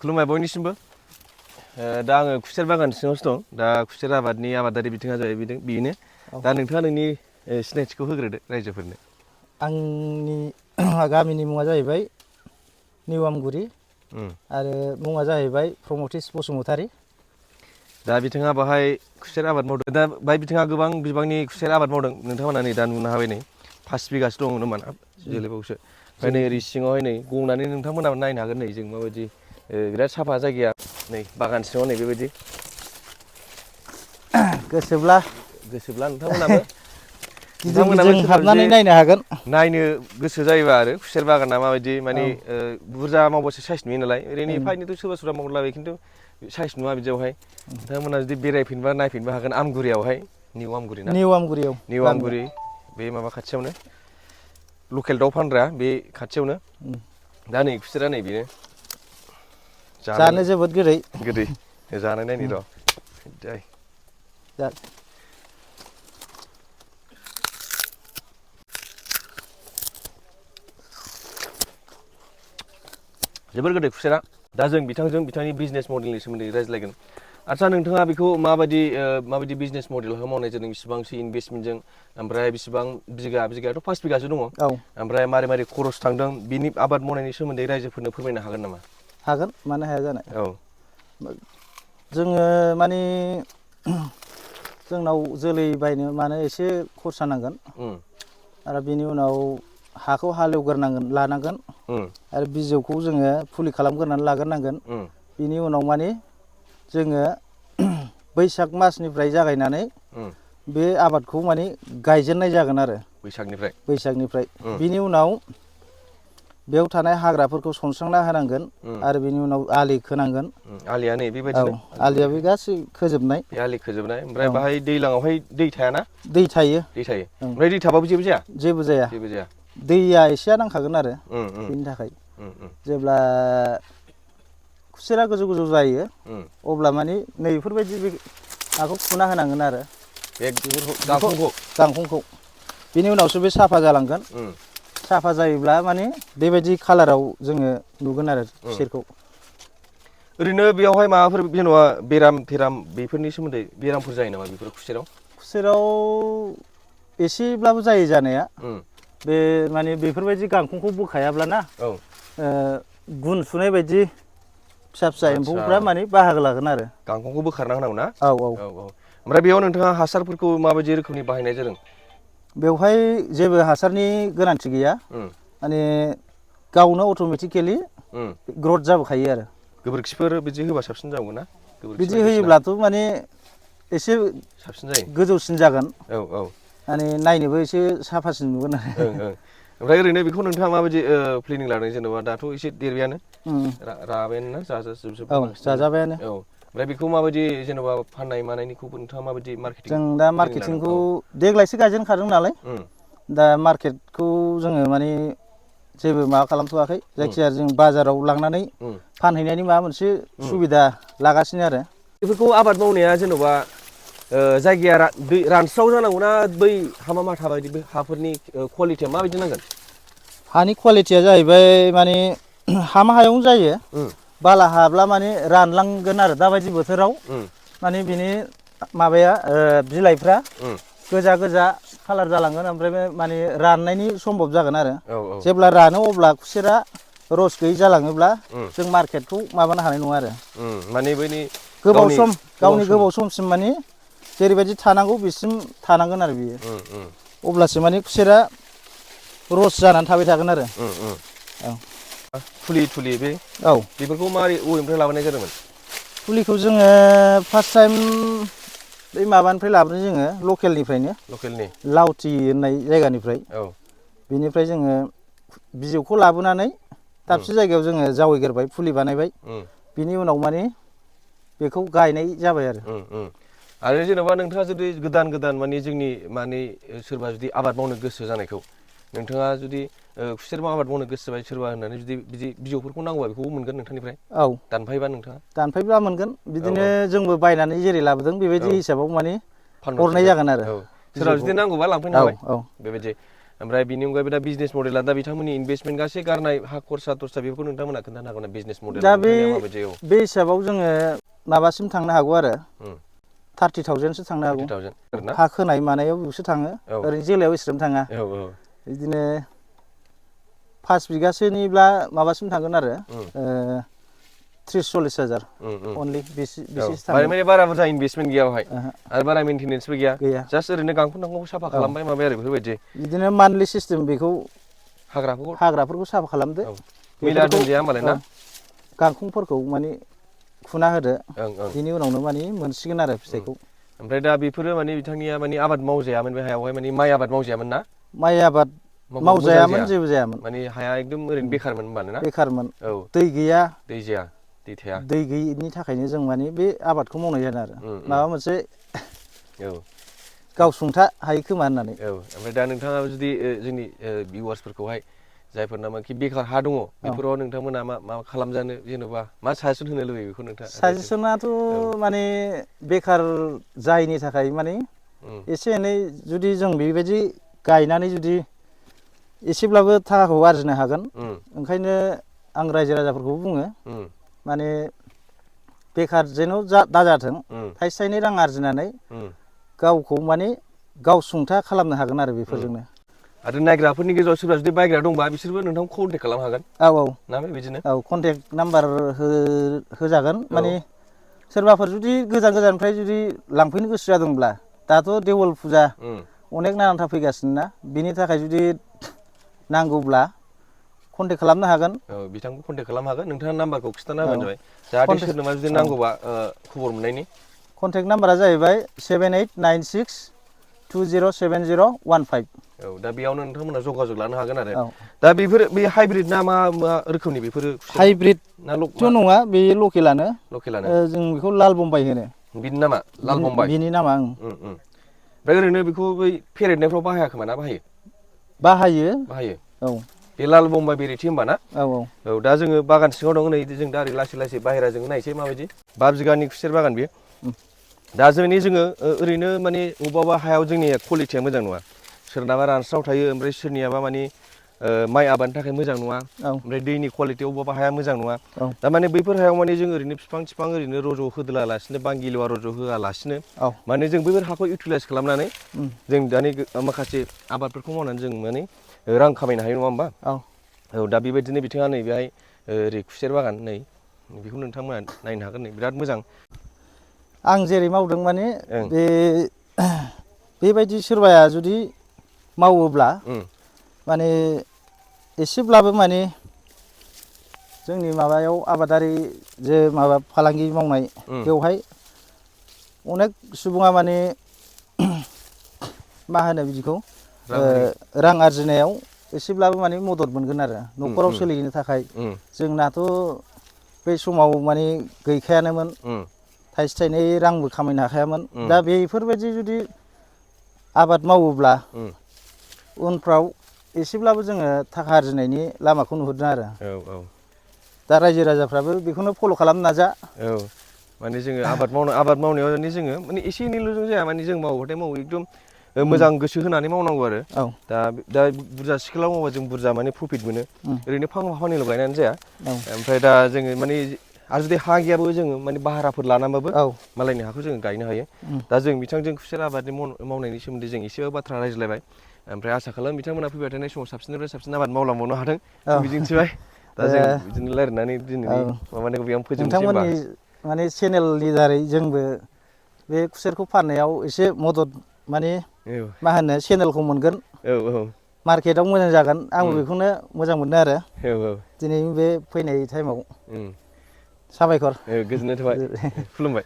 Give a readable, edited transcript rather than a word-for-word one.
खुलुमबाय बयनिसिमबो दा आङो खुसेर बागान सिङावसो दं दा खुसेर आबादनि आबादारि बिथिङा जाहैबाय बेनो दा नोंथाङा नोंनि सिनायथिखौ होग्रोदो रायजोफोरनो आंनि गामिनि मुङा जाहैबाय निउ आमगुरि आरो मुङा जाहैबाय प्रमतिस बसुमतारी दा बिथाङा बाहाय खुसेर आबाद मावदों दा बाहाय बिथाङा गोबां बिबांनि खुसेर आबाद मावदों नोंथांमोना नै दा नुनो हाबाय नै 5 बिगासो दङ नामा जोलैबावसो ओमफ्राय नै ओरै सिङावहाय नै गंनानै नोंथांमोना नायनो हागोन नै जों माबायदि बिराद साफा जायगाया नै बागान सिङाव नै बेबायदि गोसोब्ला नोंथांमोनाबो गिदिं हाबनानै नायनो हागोन नायनो गोसो जायोबा आरो खुसेर बागाना माबायदि माने बुरजा मावबासो साइस नुयो नालाय ओरैनो एफा एनैथ' सोरबा मावलाबायो खिन्थु साइस नुवा बिदियावहाय नोंथांमोना जुदि बेरायफिनबा नायफिनबो हागोन आमगुरियावहाय निउ आमगुरि ना निउ आमगुरि बे माबा खाथियावनो लकेल दाउ फानग्रा बे खाथियावनो दा नै खुसेरा नै बेनो जानो जोबोद गोदै जानाय नायनि र' जोबोर गोदै खुसेरा दा जों बिथांजों बिथांनि बिजनेस मडेलनि सोमोन्दै रायज्लायगोन आदसा नोंथाङा बेखौ माबायदि बिजनेस मडेलाव मावनाय जादों बेसेबांसो इनभेस्टमेन्टजों ओमफ्राय बेसेबां बिगायाथ' 5 बिगासो दङ ओमफ्राय मारै खरस थांदों बिनि आबाद मावनायनि सोमोन्दै रायजोफोरनो फोरमायनो हागोन नामा हागोन मानो हाया जानो जोङो माने जोंनाव जोलै बायनो मानो एसे खरसा नांगोन आरो बिनि उनाव हाखौ हालेवग्रोनांगोन लानांगोन आरो बिजौखौ जोङो फुलि खालामग्रोनानै लाग्रोनांगोन बिनि उनाव माने जोङो बैसाग मासनिफ्राय जागायनानै बे आबादखौ माने गायजेननाय जागोन आरो बैसागनिफ्राय बिनि उनाव बेयाव थानाय हाग्राफोरखौ सनस्रांना होनांगोन आरो बिनि उनाव आलि खोनांगोन आलिया नै बेबायदिनो आलिया बे गासै खोजोबनाय बे आलि खोजोबनाय ओमफ्राय बाहाय दैज्लाङावहाय दै थायाना दै थायो ओमफ्राय दै थाबाबो जेबो जाया दैया एसेया नांखागोन आरो बेनि थाखाय जेब्ला खुसेरा गोजौ गोजौ जायो अब्ला माने नैफोरबायदि हाखौ फुना होनांगोन आरो बे गांखंखौ बिनि उनावसो बे साफा जालांगोन साफा जायोब्ला माने बेबायदि कालाराव जोङो नुगोन आरो खुसेरखौ ओरैनो बेयावहाय माबाफोर जेनेबा बेराम बेफोरनि सोमोन्दै बेरामफोर जायो नामा बेफोर खुसेराव एसेब्लाबो जायो जानाया बे माने बेफोरबायदि गांखंखौ बोखायाब्लाना गुन सुनाय बायदि फिसा एम्फौफ्रा माने बाहागो लागोन आरो गांखंखौ बोखारना होनांगौ ना ओमफ्राय बेयाव नोंथाङा हासारफोरखौ माबायदि रोखोमनि बाहायनाय जादों बेवहाय जेबो हासारनि गोनांथि गैया माने गावनो अट'मेटिकेलि ग्रथ जाबोखायो आरो गोबोरखिफोर बिदि होबा साबसिन जागौमोन ना बिदि होयोब्लाथ' माने एसे साबसिन जायो गोजौसिन जागोन माने नायनोबो एसे साफासिन नुगोन ओमफ्राय ओरैनो बेखौ नोंथाङा माबायदि प्लेनिं लादों जेनेबा दाथ' एसे देरबायानो राबायानो ना जाजाबायानो ओमफ्राय बेखौ माबायदि जेनेबा फाननाय मानायनिखौबो नोंथाङा माबायदि मार्केटिं जों दा मार्केटिंखौ देग्लायसो गायजेनखादों नालाय दा मार्केटखौ जोङो माने जेबो माबा खालामथ'वाखै जायखिजाया जों बाजाराव लांनानै फानहैनायनि माबा मोनसे सुबिदा लागासिनो आरो बेफोरखौ आबाद मावनाया जेन'बा जायगाया रानस्राव जानांगौना बै हामा माथा बायदि हाफोरनि कुवालिटिया माबायदि नांगोन हानि कुवालिटिया जाहैबाय माने हामा हायावनो जायो बाला हाब्ला माने रानलांगोन आरो दाबायदि बोथोराव माने बिनि माबाया बिलाइफ्रा गोजा कालार जालांगोन ओमफ्राय बे माने राननायनि सम्भब जागोन आरो जेब्ला रानो अब्ला खुसेरा रस गैयै जालाङोब्ला जों मार्केटखौ माबानो हानाय नङा आरो माने बैनि गावनि गोबाव समसिम माने जेरैबायदि थानांगौ बिसिम थानांगोन आरो बियो अब्लासो माने खुसेरा रस जानानै थाबाय थागोन आरो फुलि बे बेफोरखौ मारै अबेनिफ्राय लाबोनाय जादोंमोन फुलिखौ जोङो फार्स्ट टाइम बै माबानिफ्राय लाबोदों जोङो लकेलनि लावथि होननाय जायगानिफ्राय बेनिफ्राय जोङो बिजौखौ लाबोनानै दाबसे जायगायाव जोङो जावैग्रोबाय फुलि बानायबाय बिनि उनाव माने बेखौ गायनाय जाबाय आरो जेनेबा नोंथाङा जुदि गोदान माने जोंनि माने सोरबा जुदि आबाद मावनो गोसो जानायखौ नोंथाङा जुदि खुसेर आबाद मावनो गोसो जाबाय सोरबा होननानै जुदि बिदि बिजौफोरखौ नांगौबा बेखौबो मोनगोन नोंथांनिफ्राय दानफायबा नोंथाङा दानफायब्ला मोनगोन बिदिनो जोंबो बायनानै जेरै लाबोदों बेबायदि हिसाबाव माने हरनाय जागोन आरो सोरबा जुदि नांगौबा लांफैनो हाबाय बेबायदि ओमफ्राय बिनि अनगायैबो दा बिजनेस मडेला दा बिथांमोननि इनभेस्टमेन्ट गासै गारनाय हा खरसा टरसा बेफोरखौ नोंथांमोना खोन्थानो हागोन ना बिजनेस मडेल दा माबायदि औ बे हिसाबाव जोङो माबासिम थांनो हागौ आरो 30,000सो थांनो हागौ 30,000 हा खोनाय मानायाव बेयावसो थाङो ओरैनो जेलायाव एसेबां थाङा बिदिनो 5 बिगासोनिब्ला माबासिम थांगोन आरो 30-40 हाजार अनलि बेसेसो थांगोन माने बारा बुरजा इनभेस्टमेन्ट गैया बेवहाय आरो बारा मेइनटेनेन्सबो गैया जास्ट ओरैनो गांखं गांखंखौ साफा खालामबाय माबाय आरो बेफोरबायदि बिदिनो मान्थलि सिस्टेम बेखौ हाग्राफोरखौ साफा खालामदो मैला दोनजाया होमबालाय ना गांखंफोरखौ माने फुना होदो बिनि उनावनो माने मोनसिगोन आरो फिथाइखौ ओमफ्राय दा बेफोरो माने बिथांनिया माने आबाद मावजायामोन बे हायावहाय माने माइ आबाद मावजायामोन ना माइ आबाद मावजायामोन जेबो जायामोन माने हाया एकदम ओरैनो बेखारमोन होनबानो ना बेखारमोन औ दै गैया दै जाया दै थाया दै गैयिनि थाखायनो जों माने बे आबादखौ मावनाय जादों आरो माबा मोनसे गावसुंथा हायो खोमा होननानै ओमफ्राय दा नोंथाङा जुदि जोंनि भिउवार्सफोरखौहाय जायफोरनाखि बेखार हा दङ बेफोराव नोंथांमोना मा खालामजानो जेन'बा मा साजेसन होनो लुबैयो बेखौ नोंथाङा साजेसनाथ' माने बेखार जायैनि थाखाय माने एसे एनै जुदि जों बेबायदि गायनानै जुदि एसेब्लाबो थाखाखौ आरजिनो हागोन ओंखायनो आं रायजो राजाफोरखौबो बुङो माने बेखार जेन' दाजाथों थाइसे थाइनै रां आरजिनानै गावखौ माने गावसुंथा खालामनो हागोन आरो बेफोरजोंनो आरो नायग्राफोरनि गेजेराव सोरबा जुदि बायग्रा दंबा बिसोरबो नोंथांखौ कन्टेक्ट खालामनो हागोन ना बिदिनो कन्टेक्ट नाम्बार होजागोन माने सोरबाफोर जुदि गोजान गोजाननिफ्राय जुदि लांफैनो गोसो जादोंब्ला दाथ' देवल फुजा अनेक नानानथा फैगासिनो ना बिनि थाखाय जुदि नांगौब्ला कन्टेक्ट खालामनो हागोन बिथांखौ कन्टेक्ट खालामनो हागोन नोंथाङा नाम्बारखौ खिन्थाना होबानो जाबाय जाहाथे सोरनोबा जुदि नांगौबा खबर मोननायनि कन्टेक्ट नाम्बारा जाहैबाय 7896207015 औ दा बेयावनो नोंथांमोना जगाजग लानो हागोन आरो दा बेफोर बे हाइब्रिद ना मा रोखोमनि बेफोरो हाइब्रिदथ' नङा बे लकेलानो जों बेखौ लाल बम्बाइ होनो बिनि नामा लाल बम्बाइ बिनि नामा ओमफ्राय ओरैनो बेखौ बै फेरेदनायफ्राव बाहायाखोमा ना बाहायो औ बे लाल बम्बाइ भेराइटि होमबा ना औ दा जोङो बागान सिङाव दङ नै जों दा ओरै लासै लासै बाहेराजों नायसै माबायदि 5 बिगानि खुसेर बागान बेयो दा जोङो ओरैनो माने अबेबा हायाव जोंनिया क्वालिटिया मोजां नङा सोरनाबा रानस्राव थायो ओमफ्राय सोरनियाबा माने माइ आबादनि थाखाय मोजां नङा ओमफ्राय दैनि क्वालिटि अबेबा हाया मोजां नङा थारमाने बैफोर हायाव माने जों ओरैनो बिफां ओरैनो रज' होदोलालासिनो बांगिलुवा रज' होआलासिनो माने जों बैफोर हाखौ इउटिलाइस खालामनानै जों दानि माखासे आबादफोरखौ मावनानै जों माने रां खामायनो हायो नङा होमबा औ दा बेबायदिनो बिथाङा नै बेहाय ओरै खुसेर बागान नै बेखौ नोंथांमोना नायनो हागोन नै बिराद मोजां आं जेरै मावदों माने बेबायदि सोरबाया जुदि मावोब्ला माने एसेब्लाबो माने जोंनि माबायाव आबादारि जे माबा फालांगि मावनाय बेवहाय अनेक सुबुङा माने मा होनो बिदिखौ रां आरजिनायाव एसेब्लाबो माने मदद मोनगोन आरो न'खराव सोलिनो थाखाय जोंनाथ' बै समाव माने गैखायानोमोन थाइसे थाइनै रांबो खामायनो हाखायामोन दा बेफोरबायदि जुदि आबाद मावोब्ला उनफ्राव एसेब्लाबो जोङो थाखा आरजिनायनि लामाखौ नुहुरदों आरो दा रायजो राजाफ्राबो बेखौनो फल' खालामनो नाजा माने जोङो आबाद मावनायाव जोङो माने एसे एनैल'जों जाया माने जों मावोबाथाय मावो एकदम मोजां गोसो होनानै मावनांगौ आरो दा बुरजा स्केलाव मावबा जों बुरजा माने प्रफिट मोनो ओरैनो फांफा फांनैल' गायनानै जाया ओमफ्राय दा जोङो माने आरो जुदि हा गैयाबो जोङो माने भाराफोर लानानैबाबो मालायनि हाखौ जोङो गायनो हायो दा जों बिथांजों खुसेर आबादनि मावनायनि सोमोन्दै जों एसेबाबो बाथ्रा रायज्लायबाय ओमफ्राय आसा खालामो बिथांमोना फैबाय थानाय समाव साबसिननिफ्राय साबसिन आबाद मावलांबावनो हाथों मिजिंथिबाय दा जों बिदिनो रायलायनानै दिनैनि माबानायखौ बेयावनो फोजोबनोसै होमबा नोंथांमोननि माने चेनेलनि दारै जोंबो बे खुसेरखौ फाननायाव एसे मदद माने मा होनो चेनेलखौ मोनगोन मार्केटाव मोजां जागोन आंबो बेखौनो मोजां मोनो आरो दिनै बे फैनाय टाइमाव साबायखर गोजोननाय थाबाय खुलुमबाय